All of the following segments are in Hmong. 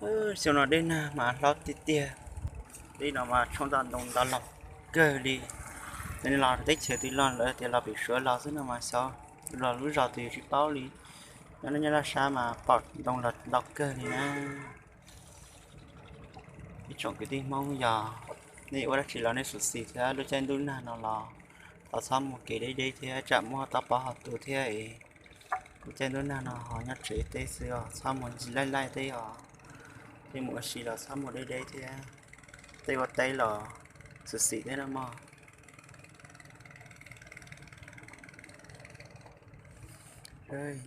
Xyoo no dej nag mas hlob tiag tiag, dej no mas tshoob ntau ntoo ntau los kawg li. Cov neeg los teb chaws twg los lawv tias los pem Suav los xwb no mas xyov los lub zos twg tsis paub li. Nyob nyob laj sab mas pom ntoo los ntau kawg li na. Ib tsoom kwv tij Hmoob, yog nej ua dab tsi los nej xyuam xim thiab, lub caij ntuj nag no los thov txhob mus kev deb deb thiab tsam muaj toj pob hauv tus thiab es. Lub caij ntuj nag no ho nyob tsev teb xwb os, txhob mus ncig laij laij teb os. Tej mus ua si los txhob mus deb deb thiab, tej ua teb los xyuam xim thiab na mog.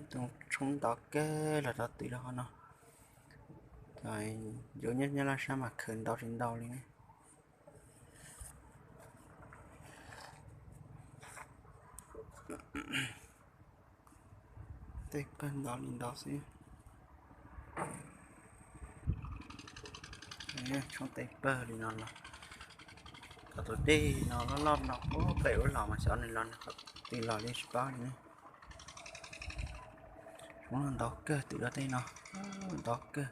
Ntoo tshoob ntau kawg los rau twg rau qhov no. Yuav nyob nyob laj sab mas khaws ntau tsis ntau li ne. Tej pawg ntau li ntau xwb. Tshoob tej pawg li no los, thaum tus dej no loj loj no ub pem ub los mas xyov nws los qhov twg los li tsis paub li ne. Tshoob ntau kawg twm rau tej no, ntau kawg.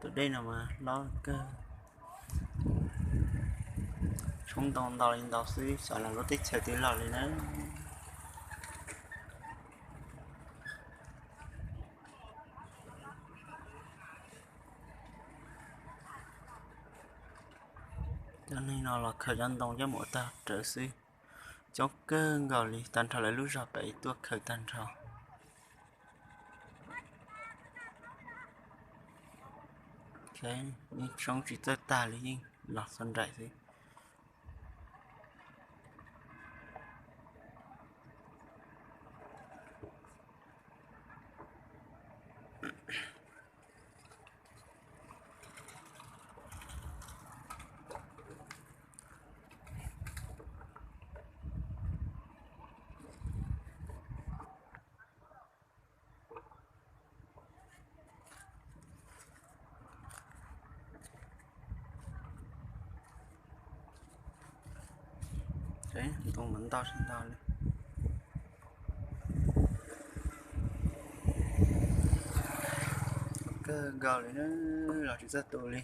Tus dej no mas hlob kawg, tshoob ntoo ntau li ntau xwb xyov los lub teb chaws twg los li na. Cov neeg no los khaws cov ntoo coj mus ua tag rawv xwb, coob kawg nkaus li, tag nrho lawv lub zog pem tuaj khaws tag nrho. Yeej tshoob tsis txawj tag li, yeej los txog nraim xwb. Ntoo mas ntau tsis ntau li, kawg nkaus li na, los tsis txawj tu li.